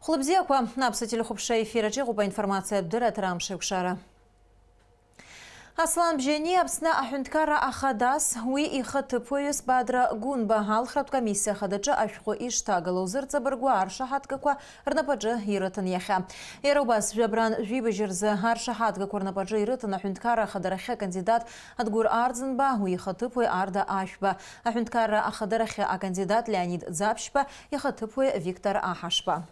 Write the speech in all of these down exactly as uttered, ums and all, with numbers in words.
Хәлыбзиақәа, аԥсуа телехәаԥшра ефир аҿы иҟоуп аинформациатә дырраҭара Амш еиқәшара. Аслан Бжьани Аԥсны аҳәынҭқарра ахадас, уи ихаҭыԥуаҩыс Бадра Гәынба алхратә комиссиа хадаҿы ашәҟәы ишҭагылоу зырҵабыргуа аршаҳаҭгақәа рнапаҿы ирыҭан иахьа. Иара убас, жәабран жәибжь рзы аршаҳаҭгақәа рнапаҿы ирыҭан аҳәынҭқарра ахадарахьы акандидат Адгәыр Арӡынба, уи ихаҭыԥуаҩ Арда Ашәба, аҳәынҭқарра ахадарахьы акандидат Леонид Ӡаԥшьба, ихаҭыԥуаҩ Виктор Аҳашба.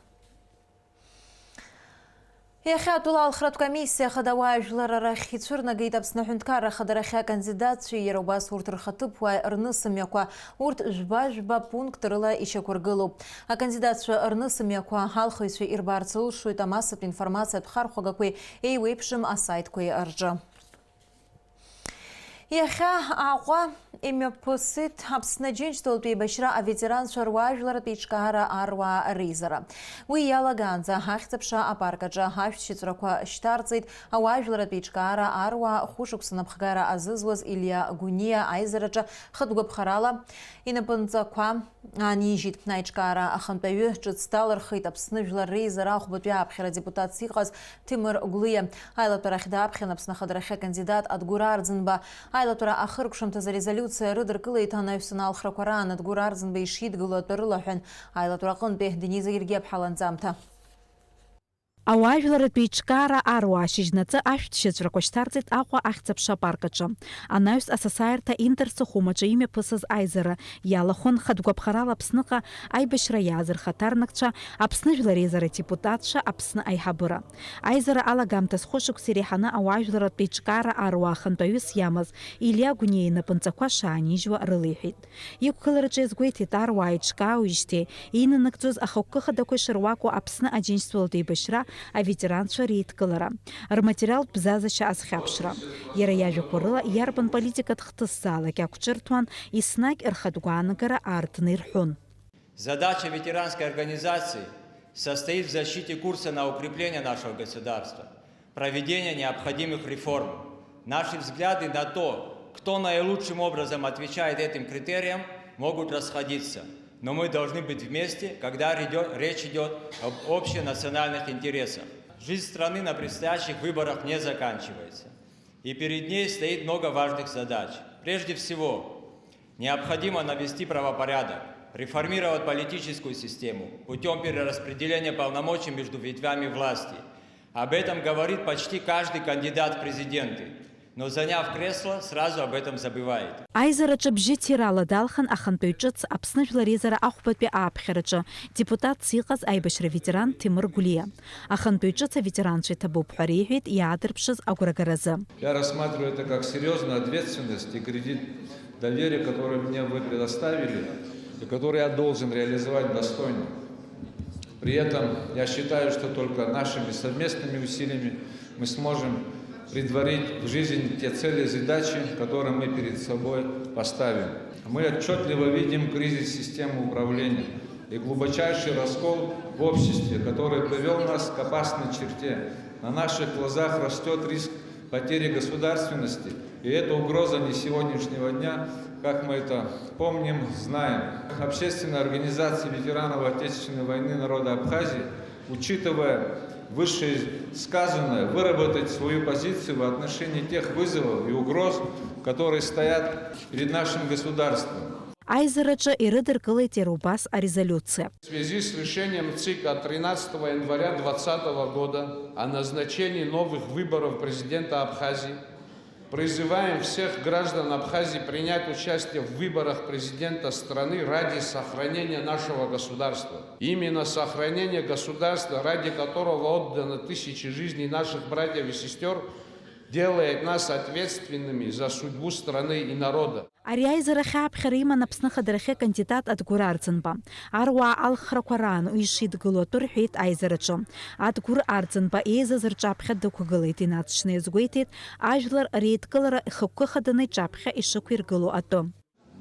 Иахьа атәыла алхратә комиссиа ахада ауаажәларра рахь ицәырнагеит Аԥсны аҳәынҭқарра ахадарахьы акандидатцәеи иара убас урҭ рхаҭыԥуааи рнысымҩақәа. Урҭ жәба-жәба пункт рыла ишьақәыргылоуп. Акандидатцәа рнысымҩақәа алхыҩцәа ирбарц рылшоит амассатә информациатә хархәагақәеи еиуеиԥшым асаитқәеи рҿы. Иахьа Аҟәа имҩаԥысит Аԥсны Аџьынџьтәылатә еибашьра аветеранцәа руаажәларратә еиҿкаара аруаа реизара. Уи иалагаанӡа Ахьӡ-аԥша апарк аҿы ашәҭшьыҵәрақәа шьҭарҵеит ауаажәларратә еиҿкаара аруаа хәышықәса напхгара азызуаз Илиа Гәыниа аизараҿы хатәгәаԥхарала инапынҵақәа Аанижьит. Аиҿкаара ахантәаҩы ҿыц далырхит Аԥсны Жәлар Реизара ахәбатәи ааԥхьара адепутатс иҟаз Ҭемыр Гәлиа. Аилатәарахь дааԥхьан Аԥсны ахадарахьы акандидат Адгәыр Арӡынба. Аилатәара ахыркәшамҭаз арезолиуциа рыдыркылеит анаҩсан алхрақәа раан Адгәыр Арӡынба ишидгыло атәы рылаҳәан. Аилатәара аҟынтәи Дениза Гергиаԥҳа ланҵамҭа. Ауаажәларратә еиҿкаара аруаа шьыжьнаҵы ашәҭшьыҵәрақәа шьҭарҵеит Аҟәа Ахьӡ-аԥша апарк аҿы. Анаҩс асасааирҭа Интерсохум аҿы имҩаԥысыз аизара иалахәын хатәгәаԥхарала Аԥсныҟа аибашьра иааз рхаҭарнакцәа, Аԥсны Жәлар Реизара адепутатцәа, Аԥсны аиҳабыра. Аизара алагамҭаз хәышықәса иреиҳаны ауаажәларратә еиҿкаара аруаа хантәаҩыс иамаз Илиа Гәыниа инапынҵақәа шаанижьуа рылеиҳәеит. Иқәгылараҿы иазгәеиҭеит, аруаа еиҿкаауеижьҭеи инанагӡоз ахықәкы хадақәа ишыруаку Аԥсны Аџьынџьтәылатә еибашьра аветеранцәа реидкылара, рматериалтә бзазашьа азхьаԥшра. Иара иажәақәа рыла, иарбан политикатә хҭысзаалак иақәҿырҭуан, еснагь рхатә гәаанагара аартны ирҳәон. Задача ветеранской организации состоит в защите курса на укрепление нашего государства, проведение необходимых реформ. Наши взгляды на то, кто наилучшим образом отвечает этим критериям, могут расходиться, но мы должны быть вместе, когда речё-, речь идёт об общенациональных интересах. Жизнь страны на предстоящих выборах не заканчивается, и перед ней стоит много важных задач. Прежде всего, необходимо навести правопорядок, реформировать политическую систему путём перераспределения полномочий между ветвями власти. Об этом говорит почти каждый кандидат в президенты, но, заняв кресло, сразу об этом забывает. Аизараҿы бжьы ҭирала далхын ахантәаҩ ҿыц Аԥсны Жәлар Реизара ахәбатәи ааԥхьараҿы депутатс иҟаз аибашьра ветеран Ҭемыр Гәлиа. Ахантәаҩ ҿыц аветеранцәа иҭабуп ҳәа реиҳәеит иаадырԥшыз агәрагаразы. Я рассматриваю это как серьёзную ответственность и кредит доверия, который мне вы предоставили и который я должен реализовать достойно. При этом я считаю, что только нашими совместными усилиями мы сможем претворить в жизнь те цели и задачи, которые мы перед собой поставим. Мы отчётливо видим кризис системы управления и глубочайший раскол в обществе, который привёл нас к опасной черте. На наших глазах растёт риск потери государственности, и это угроза не сегодняшнего дня, как мы это помним, знаем. Общественная организация ветеранов Отечественной войны народа Абхазии, учитывая вышесказанное, выработать свою позицию в отношении тех вызовов и угроз, которые стоят перед нашим государством. Аизараҿы ирыдыркылеит иара убас арезолиуциа. В связи с решением ЦИК от тринадцатого января двадцатого года о назначении новых выборов президента Абхазии, призываем всех граждан Абхазии принять участие в выборах президента страны ради сохранения нашего государства. Именно сохранение государства, ради которого отданы тысячи жизней наших братьев и сестёр, делает нас ответственными за судьбу страны и народа. Ари аизара ахь ааԥхьара иман Аԥсны ахадарахьы акандидат Адгәыр Арӡынба. Аруаа алхрақәа раан уи ишидгыло атәы рҳәеит аизараҿы. Адгәыр Арӡынба еизаз рҿаԥхьа дықәгылеит, инаҵшьны иазгәеиҭеит ажәлар реидкылара ихықәкы хаданы иҿаԥхьа ишықәиргыло атәы.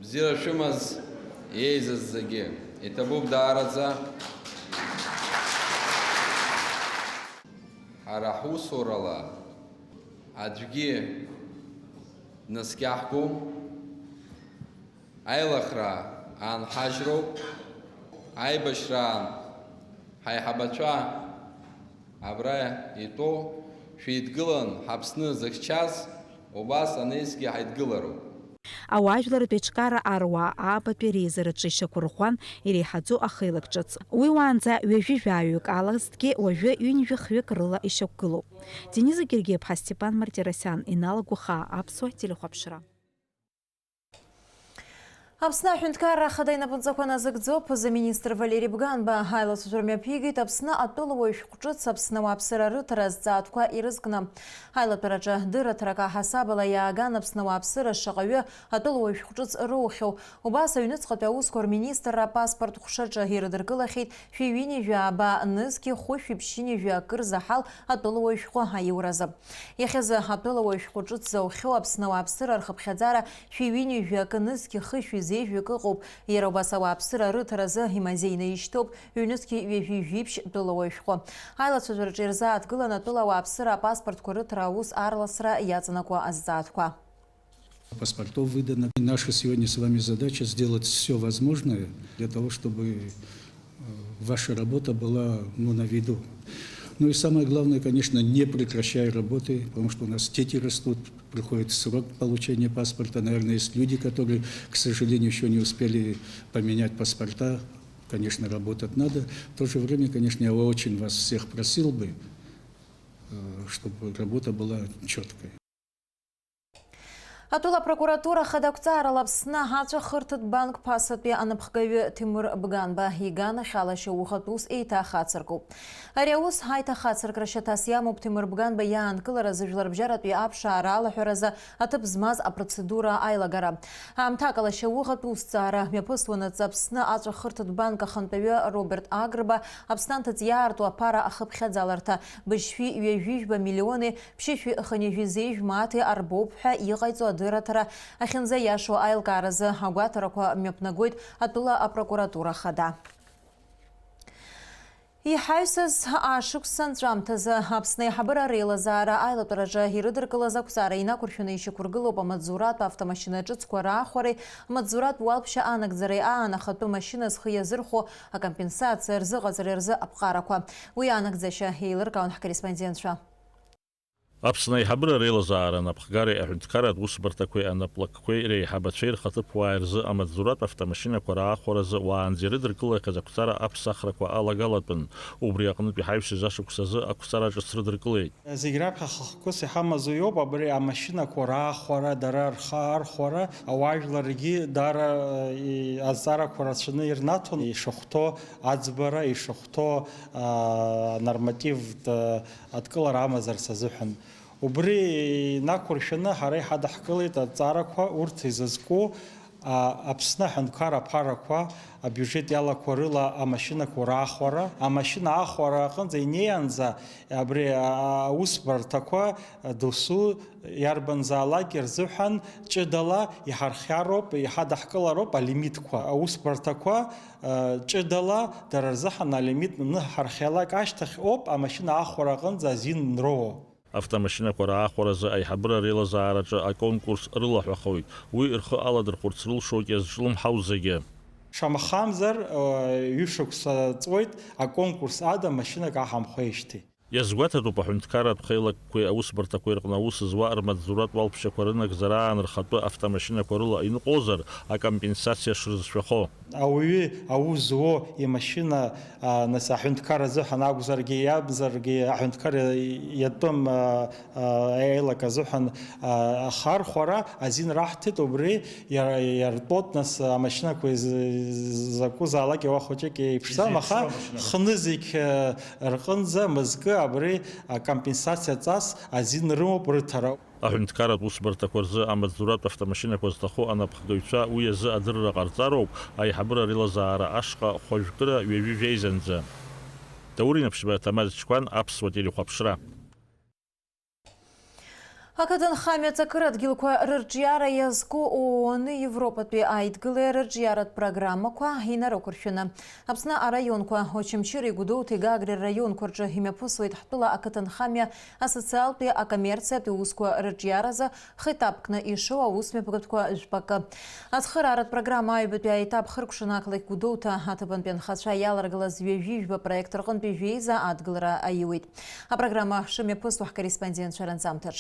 Бзиара шәымаз еизаз зегьы. Иҭабуп даараӡа. Ҳара ҳусурала аӡәгьы днаскьаҳгом. Аилахра аанҳажьроуп, аибашьраан Ҳаиҳабацәа абра итәоу шәеидгылан, ҳАԥсны зыхьчаз убас анаҩсгьы ҳаидгылароуп. Ауаажәларратә еиҿкаара аруаа аабатәи реизараҿы ишьақәырӷәӷәан иреиҳаӡоу ахеилак ҿыц. Уи уаанӡа ҩажәи жәаҩык алазҭгьы уажәы ҩынҩажәи хҩык рыла ишьақәгылоуп. Дениза Гергиаԥҳа, Степан Мартиросиан, Инал Гәахаа, Аԥсуа телехәаԥшра. Аԥсны аҳәынҭқарра ахада инапынҵақәа назыгӡо аԥыза-министр Валери Бганба аилацәажәара мҩаԥигеит Аԥсны атәылауаҩ шәҟәҿыц Аԥсны ауааԥсыра рыҭара азҵаатәқәа ирызкны. Аилатәараҿы дырраҭарак аҳасабала иааган Аԥсны ауааԥсыра шаҟаҩы атәылауаҩ шәҟәҿыц роухьоу. Убас аҩныҵҟатәи аусқәа рминистрра апаспорт ҟәшаҿы ирыдыркылахьеит шәи ҩынҩажәи ааба нызқьи хәышәи ԥшьынҩажәи акы рзы ҳал атәылауаҩ шәҟәы аиуразы. Иахьазы атәылауаҩ шәҟәы ҿыц заухьоу Аԥсны ауааԥсыра рхыԥхьаӡара шәи ҩынҩажәи акы нызқьи хышәи зеижәҩык ыҟоуп. Иара убас ауааԥсыра рыҭаразы имазеины ишьҭоуп ҩнызқьи ҩажәи жәиԥшь тәылауаҩ шәҟәы. Аилацәажәараҿы ирзааҭгылан атәыла ауааԥсыра апаспортқәа рыҭара аус аарласра иаҵанакуа азҵаатәқәа. Паспортов выдано. И наша сегодня с вами задача сделать всё возможное для того, чтобы, э, ваша работа была, ну, на виду. Ну и самое главное, конечно, не прекращая работы, потому что у нас дети растут, приходит срок получения паспорта. Наверное, есть люди, которые, к сожалению, ещё не успели поменять паспорта. Конечно, работать надо. В то же время, конечно, я очень вас всех просил бы, э, чтобы работа была чёткой. Атәыла апрокуратура ахада ақәҵаарала Аԥсны аҵәахырҭатә банк ԥасатәи анапхгаҩы Ҭемыр Бганба иганахьала шьоухатә ус еиҭахацыркуп. Ари аус аиҭахацыркра шьаҭас иамоуп Ҭемыр Бганба иаанкыларазы жәларбжьаратәи аԥшаара алаҳәаразы аҭыԥ змаз апроцедура аилагара. Аамҭакала шьоухатә усҭҵаара мҩаԥысуанаҵ Аԥсны аҵәахырҭатә банк ахантәаҩы Роберт Агрба Аԥсны анҭыҵ иаарту аԥара ахыԥхьаӡаларҭа быжьшәи ҩажәи жәба миллиони ԥшьышәи хынҩажәи зеижә мааҭи арбоуп ҳәа иҟаиҵо адырраҭара ахьынӡаиашоу аилкааразы агәаҭарақәа мҩаԥнагоит атәыла апрокуратура ахада. Иҳаҩсыз ашықәс анҵәамҭазы Аԥсны аиҳабыра реилазаара аилатәараҿы ирыдыркылаз ақәҵара инақәыршәаны ишьақәыргылоуп амаҵзуратә автомашьына ҿыцқәа раахәареи амаҵзуратә уалԥшьа анагӡареи аан ахатәы машьына зхы иазырхәо акомпенсациа рзыҟаҵареи рзы аԥҟарақәа. Уи анагӡашьа еилыркаауан ҳкорреспондентцәа. Аԥсны аиҳабыра реилазаара анапхгареи аҳәынҭқарратә усбарҭақәеи анаплакқәеи реиҳабацәеи рхаҭыԥуааи рзы амаҵзуратә автомашьынақәа раахәаразы уаанӡа ирыдыркылахьаз ақәҵара аԥсахрақәа алагалатәын. Убри аҟнытә иҳаҩсыз ашықәс азы ақәҵара ҿыц рыдыркылеит. Зегь раԥхьа хықәкыс иҳамазу иоуп абри амашьынақәа раахәара, дара рхы архәара, ауаажәларгьы даара, э, и-, азҵаарақәа рацәаны ирнаҭон, ишахәҭоу аӡбара, ишахәҭоу, а, нормативтә, а, адкылара амазарц азыҳәан. Убри инақәыршәаны ҳара иҳадаҳкылеит аҭҵаарақәа, урҭ изызку, а, Аԥсны аҳәынҭқарра аԥарақәа абиужет иалақәа рыла амашьынақәа раахәара. Амашьына аахәара аҟынӡа инеиаанӡа абри, а, аусбарҭақәа досу иарбанзаалак рзыҳәан ҷыдала иҳархиароуп, иҳадаҳкылароуп алимитқәа. Аусбарҭақәа, а, ҷыдала дара рзыҳәан алимит аныҳархиалак ашьҭахь ауп амашьына аахәара аҟынӡа азин анроуа. Автомашьынақәа раахәаразы аиҳабыра реилазаараҿы аконкурс рылаҳәахоит. Уи рхы аладырхәырц рылшоит иазҿлымҳау зегьы. Шамахамзар, ҩышықәса ҵуеит аконкурс ада машьынак аҳамхәеижьҭеи. Иазгәаҭатәуп аҳәынҭқарратә хеилакқәеи аусбарҭақәеи рҟны аус зуа рмаҵзуратә уалԥшьақәа рынагӡара аан рхатәы автомашьынақәа рыла иныҟәозар, акомпенсациа шрызшәахо. Ауаҩы аус зуо имашьына, а, нас аҳәынҭқар азыҳәан акәзаргьы, иамзаргьы аҳәынҭқар иатәым, а, а, аилак азыҳәан, а, ахархәара азин раҳҭеит, убри иар-, иартәоуп, нас, амашьынақәа из-, закәызаалак иауа хәыҷык еиԥшӡам, аха хны зегь, а, рҟынӡа мызкы абри акомпенсациа ҵас азин рымоуп рыҭара. Аҳәынҭқарратә усбарҭақәа рзы амаҵзуратә автомашьынақәа зҭаху анапхгаҩцәа уи азы адырра ҟарҵароуп аиҳабыра реилазаара ашҟа хәажәкыра ҩажәи жәеизанӡа. Даур Инаԥшьба, Ҭамаз Чқәан, Аԥсуа телехәаԥшра. Ақыҭанхамҩа аҵакыра адгьылқәа рырҿиара иазку ООН-ы Европатәи аидгылеи арырҿиаратә программақәа инарықәыршәаны, Аԥсны араионқәа Очамчыреи Гәдоуҭеи Гагреи раионқәа рҿы имҩаԥысуеит ҳтәыла ақыҭанхамҩа асоциалтәи акоммерциатәи усқәа рырҿиаразы хеҭапкны ишоу аусмҩаԥгатәқәа жәпакы. Ацхырааратә программа аҩбатәи аетап хыркәшаны ақалақь Гәдоуҭа аҭыԥантәи анхацәа иаларгылаз ҩажәи жәба проект рҟынтәи жәеиза адгылара аиуеит. Апрограмма шымҩаԥысуа ҳкорреспондентцәа ранҵамҭаҿ.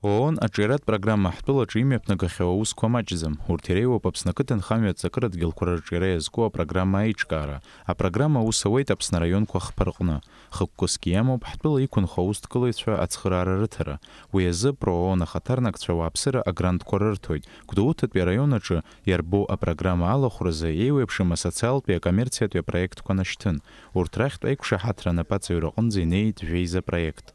ООН аҿиаратә программа ҳтәылаҿы имҩаԥнагахьоу аусқәа маҷӡам. Урҭ иреиуоуп Аԥсны ақыҭанхамҩа аҵакыра адгьылқәа рырҿиара иазку апрограмма аиҿкаара. Апрограмма аус ауеит Аԥсны араионқәа хԥа рҟны. Хықәкысгьы иамоуп ҳтәыла иқәынхо аусҭкылаҩцәа ацхыраара рыҭара. Уи азы ПРООН ахаҭарнакцәа ауааԥсыра агрантқәа рырҭоит. Гәдоуҭатәи араион аҿы иарбоу апрограмма алахәразы еиуеиԥшым асоциалтәи акоммерциатәи апроектқәа нашьҭын. Урҭ рахьтә аиқәшаҳаҭра анапаҵаҩра аҟынӡа инеит жәеиза проект.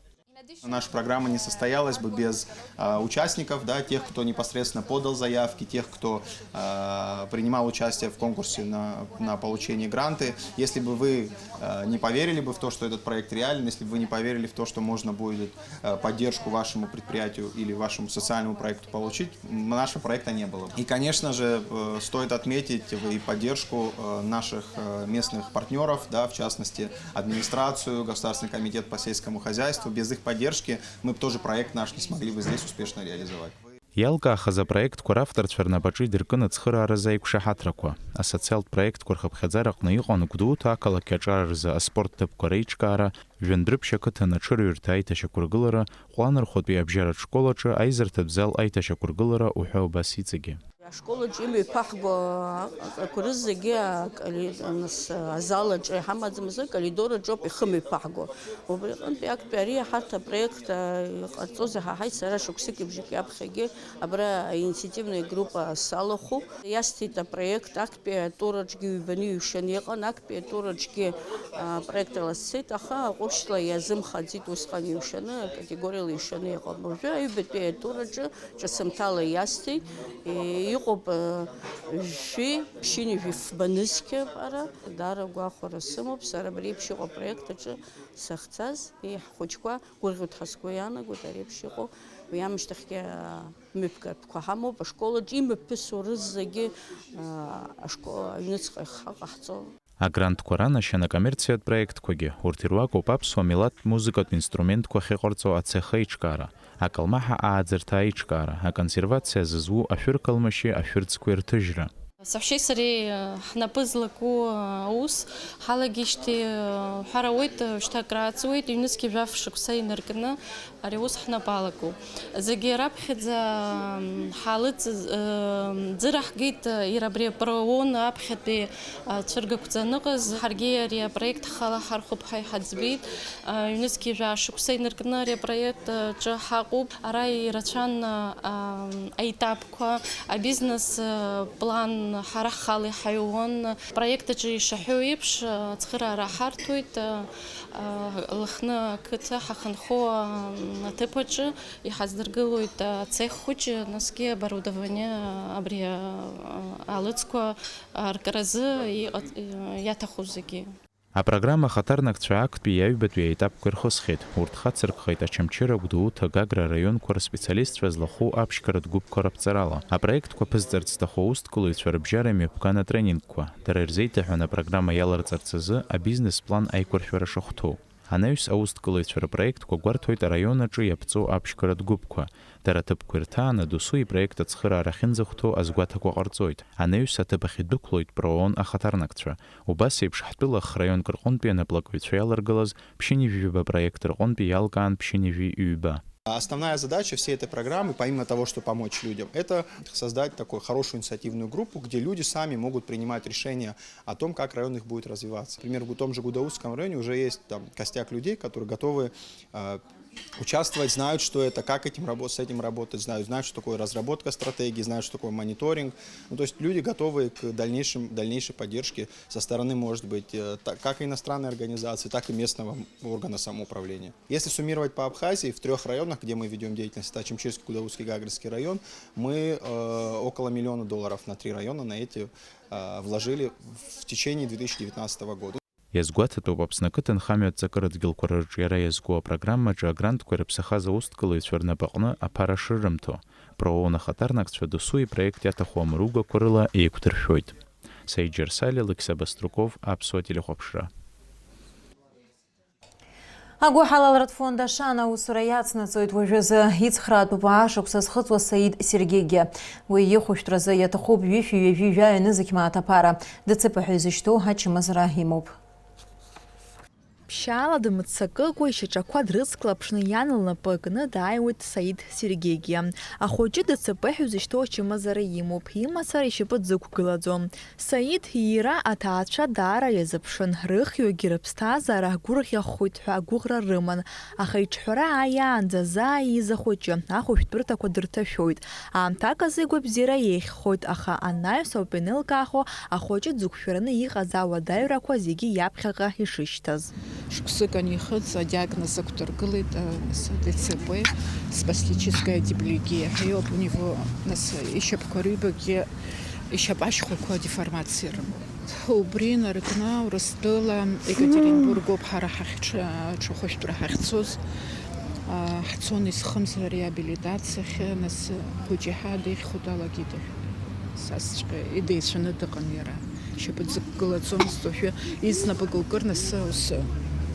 Наша программа не состоялась бы без, а, участников, да, тех, кто непосредственно подал заявки, тех, кто, а, принимал участие в конкурсе на, на получение гранты. Если бы вы, а, не поверили бы в то, что этот проект реален, если бы вы не поверили в то, что можно будет, а, поддержку вашему предприятию или вашему социальному проекту получить, нашего проекта не было. И, конечно же, э, стоит отметить и поддержку, э, наших, э, местных партнёров, да, в частности, администрацию, Государственный комитет по сельскому хозяйству. Без их поддержки мы бы тоже проект наш не смогли бы здесь успешно реализовать. Иалкаахаз апроектқәа равторцәа рнапаҿы идыркын ацхырааразы аиқәшаҳаҭрақәа. Асоциалтә проектқәа рхыԥхьаӡараҟны иҟан Гәдоуҭа ақалақь аҿар рзы аспорт ҭыԥқәа реиҿкаара, Жәандәрыԥшь ақыҭан аҽырҩырҭа аиҭашьақәыргылара, Ҟәланырхәатәи абжьаратә школ аҿы аизырҭатә зал аиҭашьақәыргылара уҳәа убас иҵегьы. Ашкол аҿы имҩаԥаҳго аҟақәа рызегьы акали-, нас, азал аҿы иҳамаӡам азы, акоридор аҿоуп ихымҩаԥаҳго. Убри аҟынтәи актәи ари ҳарҭ апроект, а, иҟарҵозеи ҳаҳаит, сара шықәсыки бжаки аԥхьагьы абра аинициативная группа салахәуп. Иасҭеит апроект, актәи атур аҿгьы ҩбаны иҩшаны иҟан, актәи атур аҿгьы, а, проектала сцеит, аха аҟәышла иазымхаӡеит усҟан иҩшаны, акатегориала иҩшаны иҟан. Уажәы аҩбатәи атур аҿы ҿыцымҭала иасҭеит, и-, иҟоуп, а, жәшәи ԥшьынҩажәи фба нызқьа ара, даара агәахәара сымоуп, сара абри еиԥш иҟоу апроект аҿы сахьцаз, и, ҳхәыҷқәа гәырӷьоит ҳәа сгәы иаанагоит, ари еиԥш иҟоу, уи амышьҭахьгьы, а, мҩаԥгатәқәа ҳамоуп, ашкол аҿы имҩаԥысуа рызегьы, а, ашкол аҩныҵҟа ихаҟаҳҵо. Агрантқәа ранашьан акоммерциатә проектқәагьы, урҭ ируакуп аԥсуа милаҭтә музыкатә инструментқәа ахьыҟарҵо ацех аиҿкаара, акалмаҳа ааӡарҭа аиҿкаара, аконсервациа зызу ашәыркалмашьи ашәырӡқәеи рҭыжьра. Саҳәшьеи сареи, э, ҳнапы злаку, э, аус ҳалагеижьҭеи, э, ҳәара ауеит, э, шьҭа акрааҵуеит, ҩнызқьи жәаф шықәса инаркны ари аус ҳнапы алаку. Зегьы раԥхьаӡа, м, ҳаалыҵ-, э, ӡыраҳгеит, э, иара абри апроон аԥхьатәи, э, цәыргақәҵа аныҟаз, ҳаргьы ари апроект ҳхала ҳархәып ҳәа иҳаӡбеит. Э, ҩнызқьи жәа шықәса инаркны ари апроект, э, ҿы ҳаҟоуп. Ара ирацәан, э, ам, аетап Қәа, абизнес, э, план ҳара ҳхала иҳаиуан. Апроект аҿы ишаҳәо еиԥш, э, ацхыраара ҳарҭоит, э, э, Лыхны ақыҭа ҳахынҳәы, э, аҭыԥ аҿы иҳаздыргылоит, э, ацех хәыҷы, насгьы оборудование, э, абри, э, алыҵқәа аркразы иҟа-, э, иаҭаху зегьы. Апрограмма ахаҭарнакцәа актәи аҩбатәи аетапқәа ирхысхьеит. Урҭ хацыркхеит Очамчыра, Гәдоуҭа, Гагра араионқәа рспециалистцәа злахәу аԥшьгаратә гәыԥқәа раԥҵарала. Апроектқәа ԥызҵарц зҭаху аусҭгылаҩцәа рыбжьара имҩаԥган атренингқәа. Дара ирзеиҭаҳәан апрограмма иаларҵарц азы абизнес-план аиқәыршәара шахәҭоу. Анаҩс аусҭгылаҩцәа рпроектқәа гәарҭоит араион аҿы иаԥҵоу аԥшьгаратә гәыԥқәа. Дара аҭыԥқәа ирҭааны досу ипроект ацхыраара ахьынӡахәҭоу азгәаҭақәа ҟарҵоит. Анаҩс аҭыԥ ахь идәықәлоит проон ахаҭарнакцәа. Убас еиԥш ҳтәыла храионк рҟынтәи анаплакыҩцәа иаларгылаз ԥшьынҩажәи жәаба проект рҟынтәи иалкаан ԥшьынҩажәи ҩба. Основная задача всей этой программы, помимо того, что помочь людям, это создать такую хорошую инициативную группу, где люди сами могут принимать решения о том, как район их будет развиваться. Например, в том же Гудаутском районе уже есть там костяк людей, которые готовы, э, участвовать, знают, что это, как этим рабо-, с этим работать, знают, знают, что такое разработка стратегии, знают, что такое мониторинг. Ну, то есть люди готовы к дальнейшим, дальнейшей поддержке со стороны, может быть, э, та-, как иностранной организации, так и местного органа самоуправления. Если суммировать по Абхазии, в трёх районах, где мы ведём деятельность, это Очамчирский, Гудаутский, Гагринский район, мы, э, около миллиона долларов на три района на эти, э, вложили в течение две тысячи девятнадцатого года. Иазгәаҭатәуп Аԥсны ақыҭанхамҩа адҵакыра дгьылқәа рырҿиара иазку апрограммаҿы агрантқәа ирыԥсахаз аусҭгылаҩцәа рнапаҟны аԥара шрырымҭо. Проон ахаҭарнакцәа досу ипроект иаҭаху амыругақәа рыла еиқәдыршәоит. Саид Џьарсали, Алықьса Баструков, Аԥсуа телехәаԥшра. Агәыҳалалратә фонд Ашана аусура иацнаҵоит уажәазы. Ицхраатәуп аашықәса зхыҵуа Саид Сергегьы. Уи ихәышәтәразы иаҭахуп ҩышәи ҩажәи жәаҩа нызқь мааҭ аԥара. Д Ц П ҳәа изышьҭоу ачымазара имоуп. Ԥшьаала дымццакыкәа ишьаҿақәа дрыцклаԥшны иан лнапы кны дааиуеит Саид Сергегьиа. Ахәыҷы Д Ц П ҳәа изышьҭоу ачымазара имоуп, имацара ишьапы дзықәгылаӡом. Саид иира аҭаацәа даара иазыԥшын, рыхҩыкгьы рыԥсҭазаара гәырӷьахоит ҳәа агәыӷра рыман, аха иҿҳәара ааиаанӡа заа ииз ахәыҷы ахәышәтәырҭақәа дырҭашәоит. Аамҭак азы игәабзиара еиӷьхоит, аха анаҩс ауп ианеилкаахо ахәыҷы дзықәшәараны иҟаз ауадаҩрақәа зегьы иаԥхьаҟа ишышьҭаз. Шықәсык анихыҵ, адиагноз ақәдыргылеит, э, нас, Д Ц П, спастическая диплекия ҳәа иоуп, у него, нас, ишьапқәа рыҩбагьы, ишьапашьхәақәа деформациа рымоуп. Убри инаркны Урыстәыла Екатеринбургоуп ҳара ҳахьҽ-, ҽахәышәтәра ҳахьцоз, а, ҳцон исхымз реабилитациахь, нас, хәыҷы иҳа деиӷьхо далагеит, иҳәеит. Сасҵәҟьа идеицәаны дыҟан иара. Шьапы дзықәгылаӡомызт, уажәы изнапык лкыр, нас ус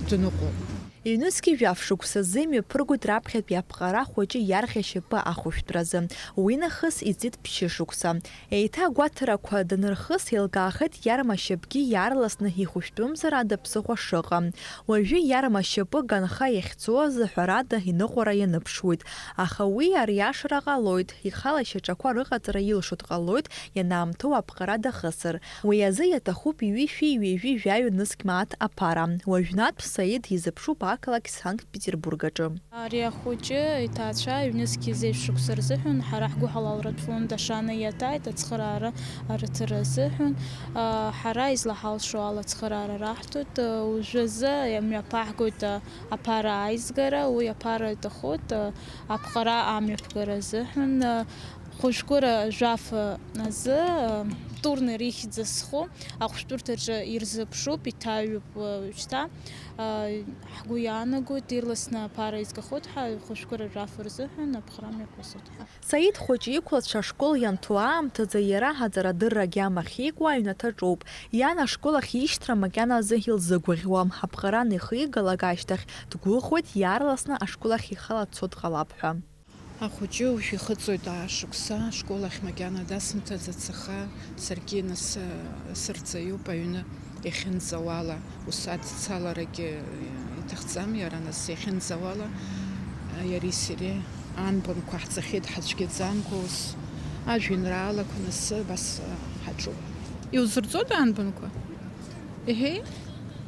дныҟәон. Ҩнызқьи жәаф шықәсазы имҩаԥыргоит раԥхьатәи аԥҟара хәыҷы иарӷьа шьапы ахәышәтәразы. Уи нахыс иҵит ԥшьышықәса. Еиҭа агәаҭарақәа данырхыс, еилкаахеит иарма шьапгьы иаарласны ихәышәтәымзар ада ԥсыхәа шыҟам. Уажәы иарма шьапы ганха иахьцоз, ҳәарада, иныҟәара ианыԥшуеит. Аха уи ариашара ҟалоит, ихала ишьаҿақәа рыҟаҵара илшо дҟалоит, ианаамҭоу аԥҟара дахысыр. Уи азы иаҭахуп ҩышәи ҩажәи жәаҩа нызқь мааҭ аԥара. Уажәнатә Саид изыԥшуп ақалақь Санкт-Петербург аҿы. Ари ахәыҷы иҭаацәа ҩнызқь зеижә шықәса рзыҳәан ҳара ҳгәыҳалалратә фонд Ашана иаҭааит ацхыраара арыҭара азыҳәан. Ҳара излаҳалшо ала ацхыраара раҳҭоит. Уажәазы имҩаԥаҳгоит аԥара аизгара, уи аԥара иаҭахоит аԥҟара амҩаԥгара азыҳәан. Хәыжәкыра жәаф азы турнир ихьӡ зху ахәшәтәырҭаҿы ирзыԥшуп, иҭаҩуп уажәшьҭа. Ҳгәы иаанагоит, ирласны аԥара изгахоит ҳәа, хәыжәкыра жәаф рзыҳәан аԥҟара мҩаԥысуеит ҳәа. Саид хәыҷы иқәлацәа ашкол ианҭо аамҭазы иара аҵарадыррагьы амахьикәа аҩнаҭаҿоуп. Иан ашкол ахь ишьҭра макьаназы илзыгәаӷьуам. Аԥҟара анихигалак ашьҭахь дгәыӷуеит, иаарласны ашкол ахь ихала дцо дҟалап ҳәа. Ахәыҷы уажә ихыҵуеит аа шықәса, ашкол ахь макьана дасымҭаӡац, аха саргьы нас, сырҵаҩуп аҩны иахьынӡауала, ус адцаларагьы иҭахӡам иара, нас иахьынӡауала иареи сареи анбанқәа ҳҵахьеит ҳацәгьаӡамкәа, ус ажәеинраалақәа нас абас ҳаҿуп. Иузырҵода анбанқәа? Еҳе,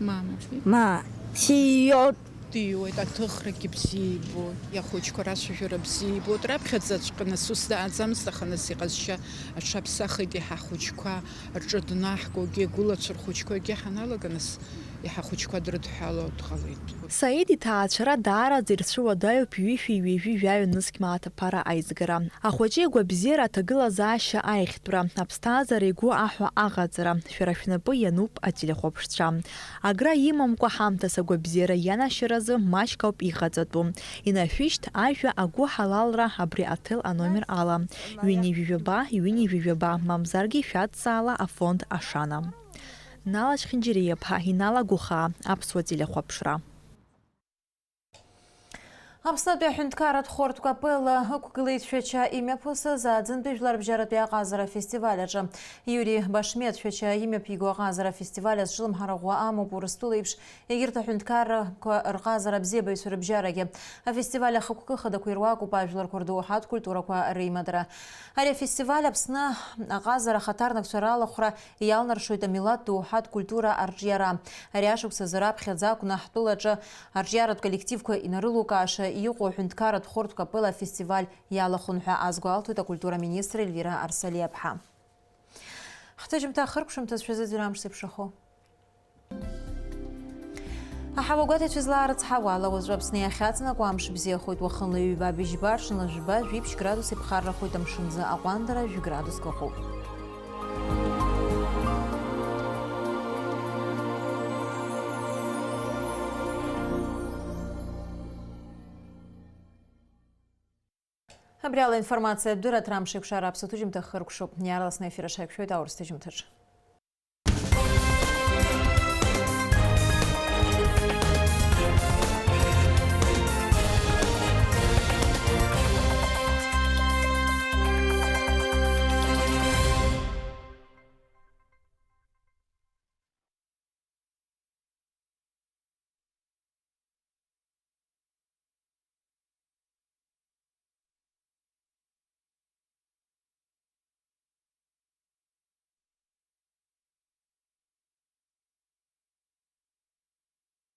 мама. Ма, сиот. Диуеит, аҭыхрагьы бзиа ибоит, иахәыҷқәа рацәажәара бзиа ибоит. Раԥхьаӡаҵәҟьа нас ус дааӡамызт, аха нас иҟазшьа аҽаԥсахит, иаҳа ахәыҷқәа рҿы днаҳгогьы, агәылацәа рхәыҷқәагьы ҳаналага, нас иаҳа ахәыҷқәа дрыдҳәало дҟалеит. Саид иҭаацәара даараӡа ирцәыуадаҩуп ҩышәи ҩажәи жәаҩа нызқь мааҭ аԥара аизгара. Ахәыҷы игәабзиара аҭагылазаашьа аиӷьтәра, аԥсҭазаара игәы аҳәо аҟаҵара, шәара шәнапы иануп ателехәаԥшцәа. Агра имамкәа ҳамҭас агәабзиара ианашьаразы маҷк ауп иҟаҵатәу. Инашәышьҭ ажәа агәыҳалалра абри аҭел аномер ала, ҩынҩажәи жәаба, ҩынҩажәи жәаба, мамзаргьы шәадҵаала афонд Ашана. Нала Чхинџьириаԥҳа, Инала Гәыхаа, Аԥсуа телехәаԥшра. Аԥснытәи аҳәынҭқарратә хортә капелла ықәгылеит Шәача имҩаԥысыз Аӡынтәи жәларбжьаратәи аҟазара афестиваль аҿы. Иури Башмет Шәача имҩаԥиго аҟазара афестиваль азҿлымҳара ӷәӷәа амоуп Урыстәыла еиԥш егьырҭ аҳәынҭқаррақәа рҟазара абзиабаҩцәа рыбжьарагьы. Афестиваль ахықәкы хадақәа ируакуп ажәларқәа рдоуҳатә культурақәа реимадара. Ари афестиваль Аԥсны аҟазара ахаҭарнакцәа ралахәра иалнаршоит амилаҭ доуҳатә культура арҿиара. Ари ашықәс азы раԥхьаӡа акәны ҳтәылаҿы арҿиаратә коллективқәа инарылукааша иҟоу аҳәынҭқарратә хортә капелла афестиваль иалахәын ҳәа азгәалҭоит акультура министр Ельвира Арсалиаԥҳа. Ҳҭыжьымҭа ахыркәшамҭаз шәазыӡырҩ амш зеиԥшрахо. Аҳауагәаҭаҩцәа излаарыцҳауа ала, уаҵәы Аԥсны иахьаҵанакуа амш бзиахоит, уахынла ҩба быжьба, аҽынла жәба, жәиԥшь градус иԥхаррахоит, амшынӡы аҟәандара жәградуск ыҟоуп. Абри ала информациатә дырраҭара амш еиқәшара аԥсуа ҭыжьымҭа хыркәшоуп. Иаарласны аефир аҿы ҳаиқәшәоит аурыс ҭыжьымҭаҿ.